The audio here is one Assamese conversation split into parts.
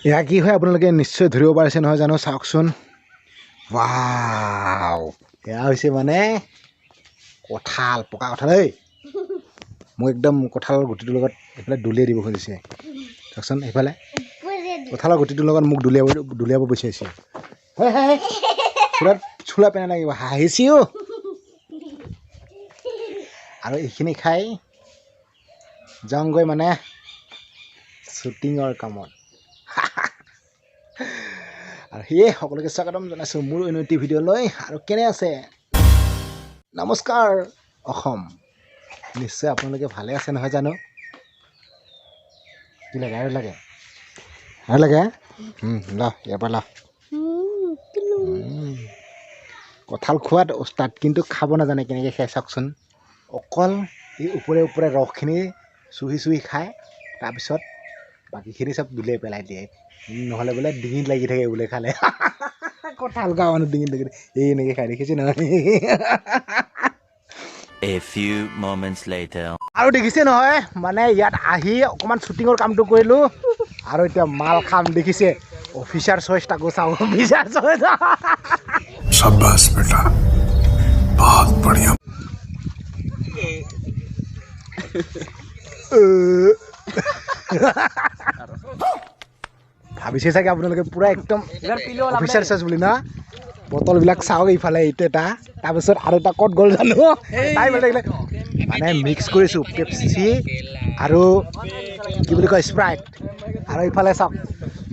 এয়া কি হয় আপোনালোকে নিশ্চয় ধৰিব পাৰিছে নহয় জানো? চাওকচোন, ৱাও, এয়া হৈছে মানে কঁঠাল, পকা কঁঠাল। ঐ, মোক একদম কঁঠালৰ গুটিটোৰ লগত এইফালে দলিয়াই দিব খুজিছে। চাওকচোন, এইফালে কঁঠালৰ গুটিটোৰ লগত মোক দলিয়াব বিচাৰিছে। চোলাত চোলা পেনা লাগিব, হাঁহিছিও। আৰু এইখিনি খাই যাওঁগৈ মানে শ্বুটিঙৰ কামত। আৰু সেয়ে সকলোকে স্বাগতম জনাইছোঁ মোৰ অন্য এটি ভিডিঅ'লৈ। আৰু কেনে আছে? নমস্কাৰ অসম, নিশ্চয় আপোনালোকে ভালে আছে নহয় জানো? কি লাগে আৰু লাগে আৰু লাগে? ল ইয়াৰ পৰা ল। কঁঠাল খোৱাত ওস্তাদ, কিন্তু খাব নাজানে কেনেকৈ খাই চাওকচোন। অকল এই ওপৰে ওপৰে ৰসখিনি চুহি চুহি খায়, তাৰপিছত বাকীখিনি চব দলিয়াই পেলাই দিয়ে। নহ'লে বোলে ডিঙিত লাগি থাকে বোলে খালে। কঁঠাল খোৱা মানুহ ডিঙিত লাগি থাকে, এই এনেকৈ খাই দেখিছে নহয়। A few moments later. আৰু দেখিছে নহয়, মানে ইয়াত আহি অকণমান শ্বুটিঙৰ কামটো কৰিলোঁ আৰু এতিয়া মাল খাম। দেখিছে অফিচাৰ চইচ, তাকো চাওঁ অফিচাৰ চইচ। शाबाश बेटा, बहुत बढ़िया। ভাবিছে চাগে আপোনালোকে পূৰা একদম অফিচাৰ চইচ বুলি না? বটলবিলাক চাওক, এইফালে এইটো এটা, তাৰপিছত আৰু এটা ক'ত গ'ল জানো, তাই লাগিলে। মানে মিক্স কৰিছোঁ পেপচি আৰু কি বুলি কয় স্প্ৰাইট। আৰু এইফালে চাওক,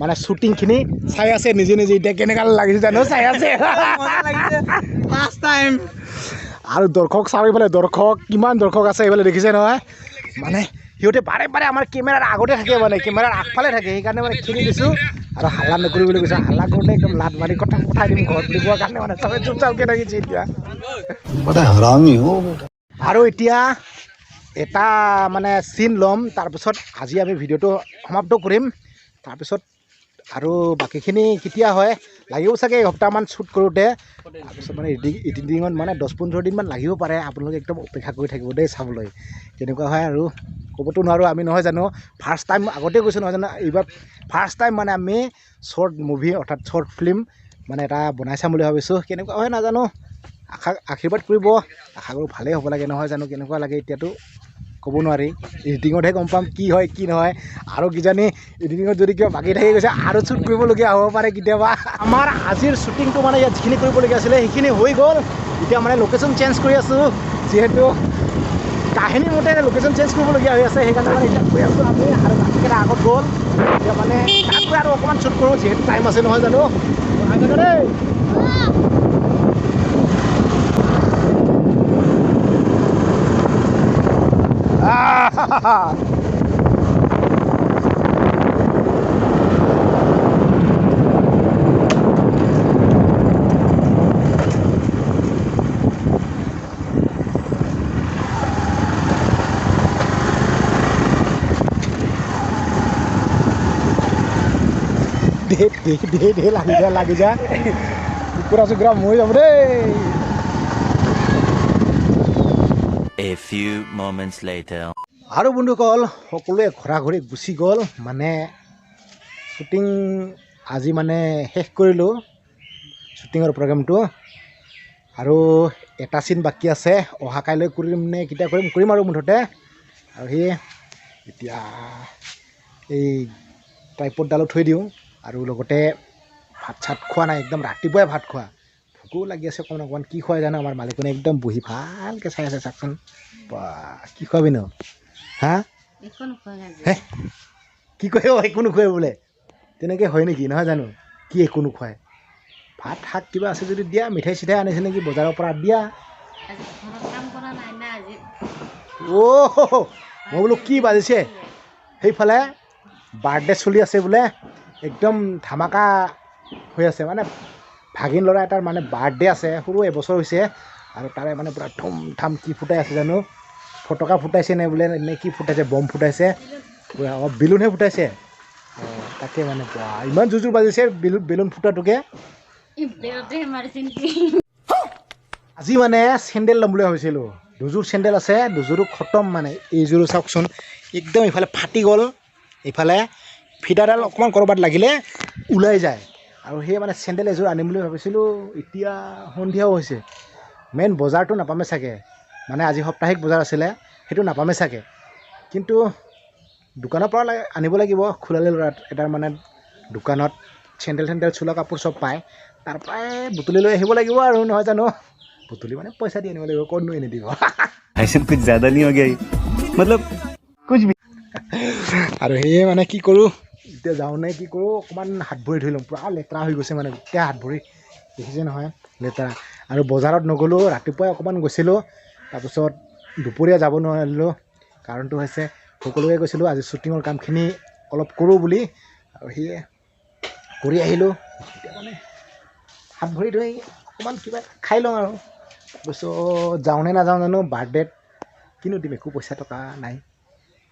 মানে শ্বুটিংখিনি চাই আছে নিজে নিজে, এতিয়া কেনেকুৱা লাগিছে জানো চাই আছে। আৰু দৰ্শক চাওক, এইফালে দৰ্শক কিমান দৰ্শক আছে এইফালে দেখিছে নহয়। মানে সিহঁতে বাৰে বাৰে আমাৰ কেমেৰাৰ আগতে থাকে, মানে কেমেৰাৰ আগফালে থাকে, সেইকাৰণে মানে খেলি দিছোঁ। আৰু হাল্লা নকৰি বুলি কৈছোঁ, হাল্লা কৰোঁতে একদম লাত মাৰি কথা পঠাই দিম ঘৰত বুলি কোৱাৰ কাৰণে মানে চবে চুপচাপকৈ থাকিছে এতিয়া। আৰু এতিয়া এটা মানে চিন ল'ম, তাৰপিছত আজি আমি ভিডিঅ'টো সমাপ্ত কৰিম। তাৰপিছত আৰু বাকীখিনি কেতিয়া হয় লাগিব চাগে এসপ্তাহমান শ্বুট কৰোঁতে। তাৰপিছত মানে এডিটিঙত মানে 10-15 দিনমান লাগিব পাৰে। আপোনালোকে একদম অপেক্ষা কৰি থাকিব দেই চাবলৈ কেনেকুৱা হয়। আৰু ক'বতো নোৱাৰোঁ আমি নহয় জানো, ফাৰ্ষ্ট টাইম আগতে কৈছোঁ নহয় জানো, এইবাৰ ফাৰ্ষ্ট টাইম মানে আমি শ্বৰ্ট মুভি অৰ্থাৎ শ্বৰ্ট ফিল্ম মানে এটা বনাই চাম বুলি ভাবিছোঁ। কেনেকুৱা হয় নাজানো, আশা আশীৰ্বাদ কৰিব, আশা কৰোঁ ভালেই হ'ব লাগে নহয় জানো। কেনেকুৱা লাগে এতিয়াতো ক'ব নোৱাৰি, এডিটিঙতহে গম পাম কি হয় কি নহয়। আৰু কিজানি এডিটিঙত যদি কিবা বাকী থাকি গৈছে আৰু শ্বুট কৰিবলগীয়া হ'ব পাৰে কেতিয়াবা। আমাৰ আজিৰ শ্বুটিংটো মানে ইয়াত যিখিনি কৰিবলগীয়া আছিলে সেইখিনি হৈ গ'ল। এতিয়া মানে লোকেশ্যন চেঞ্জ কৰি আছোঁ, যিহেতু কাহিনী মতে লোকেশ্যন চেঞ্জ কৰিবলগীয়া হৈ আছে, সেইকাৰণে মানে এতিয়া গৈ আছোঁ আমি। আৰু বাকীকেইটা আগত গ'ল, এতিয়া মানে তাত গৈ আৰু অকণমান শ্বুট কৰোঁ, যিহেতু টাইম আছে নহয় জানো। দেই দে লাগি যা লাগি যা, কুকুৰা চুকুৰা মৰি যাব দেই। A few moments later. আৰু বন্ধুসকল সকলোৱে ঘৰা ঘৰি গুচি গ'ল, মানে শ্বুটিং আজি মানে শেষ কৰিলোঁ শ্বুটিঙৰ প্ৰগ্ৰেমটো। আৰু এটা চিন বাকী আছে, অহা কাইলৈ কৰিম নে কেতিয়া কৰিম, কৰিম আৰু মুঠতে। আৰু সেয়ে এতিয়া এই ট্ৰাইপডডালো থৈ দিওঁ। আৰু লগতে ভাত চাত খোৱা নাই, একদম ৰাতিপুৱাই ভাত খোৱা, ভোকো লাগি আছে অকণমান অকণমান। কি খুৱাই জানো আমাৰ মালিকনে একদম বহি ভালকৈ চাই আছে, চাওকচোন। বা কি খুৱাবি ন? হা হে কি কয়, একো নোখোৱাই বোলে, তেনেকৈ হয় নেকি নহয় জানো? কি একো নোখোৱাই? ভাত শাক কিবা আছে যদি দিয়া, মিঠাই চিঠাই আনিছে নেকি বজাৰৰ পৰা দিয়া। অ' মই বোলো কি বাজিছে সেইফালে, বাৰ্থডে চলি আছে বোলে, একদম ধামাকা হৈ আছে। মানে ভাগিন ল'ৰা এটাৰ মানে বাৰ্থডে আছে, সৰু এবছৰ হৈছে। আৰু তাৰে মানে পূৰা ধুম ধাম কি ফুটাই আছে জানো, ফটকা ফুটাইছে নে বোলে নে কি ফুটাইছে, বম ফুটাইছে পূৰা, অঁ বেলুনহে ফুটাইছে। অঁ তাকে মানে ইমান জোৰ জোৰ বাজিছে বেলুন ফুটাটোকে। আজি মানে চেণ্ডেল ল'ম বুলি ভাবিছিলোঁ, দুযোৰ চেণ্ডেল আছে, দুযোৰো খতম মানে। এইযোৰো চাওকচোন একদম ইফালে ফাটি গ'ল, ইফালে ফিটাডাল অকণমান ক'ৰবাত লাগিলে ওলাই যায়। আৰু সেই মানে চেণ্ডেল এযোৰ আনিম বুলি ভাবিছিলোঁ, এতিয়া সন্ধিয়াও হৈছে, মেইন বজাৰটো নাপামে চাগে, মানে আজি সাপ্তাহিক বজাৰ আছিলে সেইটো নাপামে চাগে, কিন্তু দোকানৰ পৰা আনিব লাগিব। খোলালে ল'ৰা এটাৰ মানে দোকানত চেণ্ডেল চেণ্ডেল চোলা কাপোৰ চব পায়, তাৰ পৰাই বুটলি লৈ আহিব লাগিব আৰু, নহয় জানো? বুটলি মানে পইচা দি আনিব লাগিব, ক'তনো এনে দিব। भाई कुछ ज्यादा नहीं हो गया ये? मतलब कुछ भी। আৰু সেয়ে মানে কি কৰোঁ এতিয়া, যাওঁ নে কি কৰোঁ, অকণমান হাত ভৰি ধুই ল'ম, পূৰা লেতেৰা হৈ গৈছে মানে গোটেই হাত ভৰি দেখিছে নহয় লেতেৰা। আৰু বজাৰত নগ'লোঁ, ৰাতিপুৱাই অকণমান গৈছিলোঁ, তাৰপিছত দুপৰীয়া যাব নোৱাৰিলোঁ, কাৰণটো হৈছে সকলোৱে গৈছিলোঁ আজি শ্বুটিঙৰ কামখিনি অলপ কৰোঁ বুলি, আৰু সেয়ে কৰি আহিলোঁ। এতিয়া মানে হাত ভৰি ধুই অকণমান কিবা এটা খাই লওঁ আৰু তাৰপিছত যাওঁ নে নাযাওঁ জানো। বাৰ্থডেত কিনো দিম, একো পইচা টকা নাই।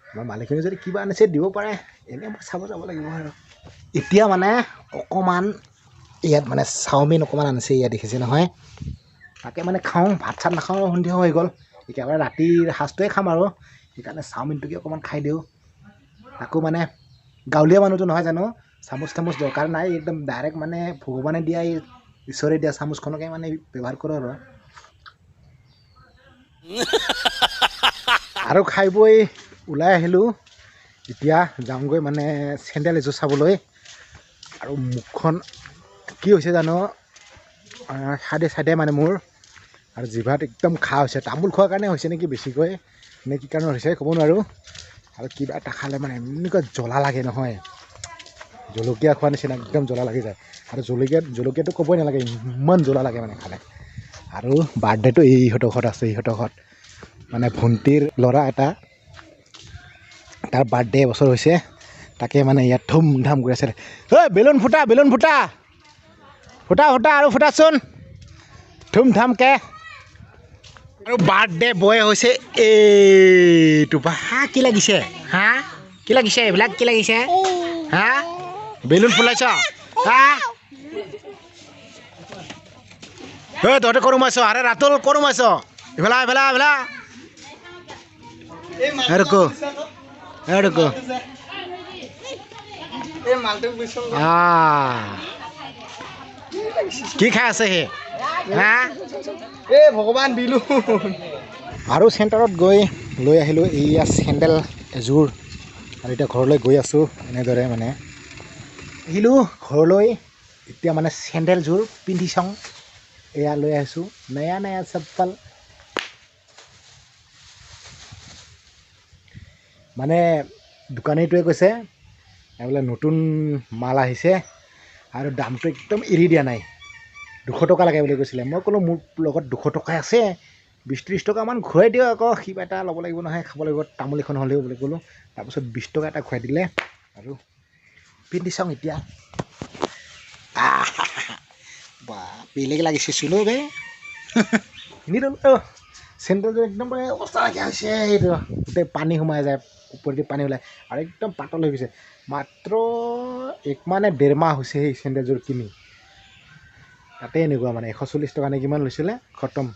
আমাৰ মালিকনী যদি কিবা আনিছে দিব পাৰে, এনেই মই চাব যাব লাগিব আৰু। এতিয়া মানে অকণমান ইয়াত মানে চাওমিন অকণমান আনিছে, ইয়াত দেখিছে নহয়, তাকে মানে খাওঁ, ভাত চাত নাখাওঁ, সন্ধিয়া হৈ গ'ল, একেবাৰে ৰাতিৰ সাঁজটোৱে খাম আৰু, সেইকাৰণে চাওমিনটোকে অকণমান খাই দিওঁ। তাকো মানে গাঁৱলীয়া মানুহটো নহয় জানো, চামুচ তামুচ দৰকাৰ নাই, একদম ডাইৰেক্ট মানে ভগৱানে দিয়া এই ঈশ্বৰে দিয়া চামুচখনকে মানে ব্যৱহাৰ কৰোঁ আৰু। আৰু খাই বৈ ওলাই আহিলোঁ, এতিয়া যাওঁগৈ মানে চেণ্ডেল এযোৰ চাবলৈ। আৰু মুখখন কি হৈছে জানো, চাইডে চাইডে মানে মোৰ আৰু জিভাত একদম ঘাঁ হৈছে, তামোল খোৱাৰ কাৰণে হৈছে নেকি বেছিকৈ নে কি কাৰণত হৈছে ক'ব নোৱাৰোঁ। আৰু কিবা এটা খালে মানে এনেকুৱা জ্বলা লাগে নহয়, জলকীয়া খোৱা নিচিনা একদম জ্বলা লাগি যায়। আৰু জলকীয়াটো ক'বই নালাগে, ইমান জ্বলা লাগে মানে খালে। আৰু বাৰ্থডেটো ইহঁতৰ ঘৰত আছে, ইহঁতৰ ঘৰত মানে ভণ্টিৰ ল'ৰা এটা, তাৰ বাৰ্থডে এবছৰ হৈছে, তাকে মানে ইয়াত ধুম ধাম কৰি আছে। ঐ বেলুন ফুটা, বেলুন ফুটা, ফুটা ফুটা আৰু ফুটাচোন ধুম ধামকে। আৰু বাৰ্থডে বয় হৈছে এইটো। বা কি লাগিছে, হা কি লাগিছে, এইবিলাক কি লাগিছে, হা বেলুন ফুলাইছ, হা ঐ তহঁতে ক'ত সোমাইছ? আৰে ৰাতুল ক'ত সোমাইছ? ইফালে ইফালে ইফালে, ৰুকো ৰুকো, কি খাই আছে সি, হা এই ভগৱান বিলু। আৰু চেণ্টাৰত গৈ লৈ আহিলোঁ এইয়া চেণ্ডেল এযোৰ, আৰু এতিয়া ঘৰলৈ গৈ আছোঁ এনেদৰে মানে আহিলোঁ ঘৰলৈ। এতিয়া মানে চেণ্ডেলযোৰ পিন্ধি চাওঁ, এয়া লৈ আহিছোঁ নয়া নয়া চপ্পল। মানে দোকানীটোৱে কৈছে বোলে নতুন মাল আহিছে আৰু দামটো একদম এৰি দিয়া নাই, 200 টকা লাগে বুলি কৈছিলে। মই ক'লোঁ মোৰ লগত 200 টকাই আছে, 20-30 টকামান ঘূৰাই দিয়ক আকৌ, কিবা এটা ল'ব লাগিব নহয়, খাব লাগিব তামোল এখন হ'লেও বুলি ক'লোঁ। তাৰপিছত 20 টকা এটা ঘূৰাই দিলে আৰু পিন্ধি চাওঁ এতিয়া। বা বেলেগ লাগিছে চোন বে, কিনি ল'লোঁ চেণ্ডেলযোৰ, একদম মানে অৱস্থা নাইকিয়া হৈছে, এইটো গোটেই পানী সোমাই যায়, ওপৰেদি পানী ওলায় আৰু একদম পাতল হৈ গৈছে। মাত্ৰ এক মানে ডেৰ মাহ হৈছে সেই চেণ্ডেলযোৰ কিনি, তাতে এনেকুৱা মানে 140 টকা নে কিমান লৈছিলে, খতম।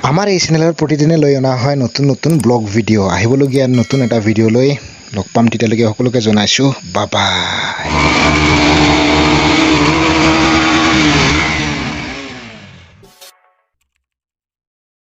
আমাৰ এই চেনেলত প্ৰতিদিনে লৈ অনা হয় নতুন নতুন ব্লগ ভিডিঅ'। আহিবলগীয়া নতুন এটা ভিডিঅ' লৈ লগ পাম, তেতিয়ালৈকে সকলোকে জনাইছোঁ বাই বাই।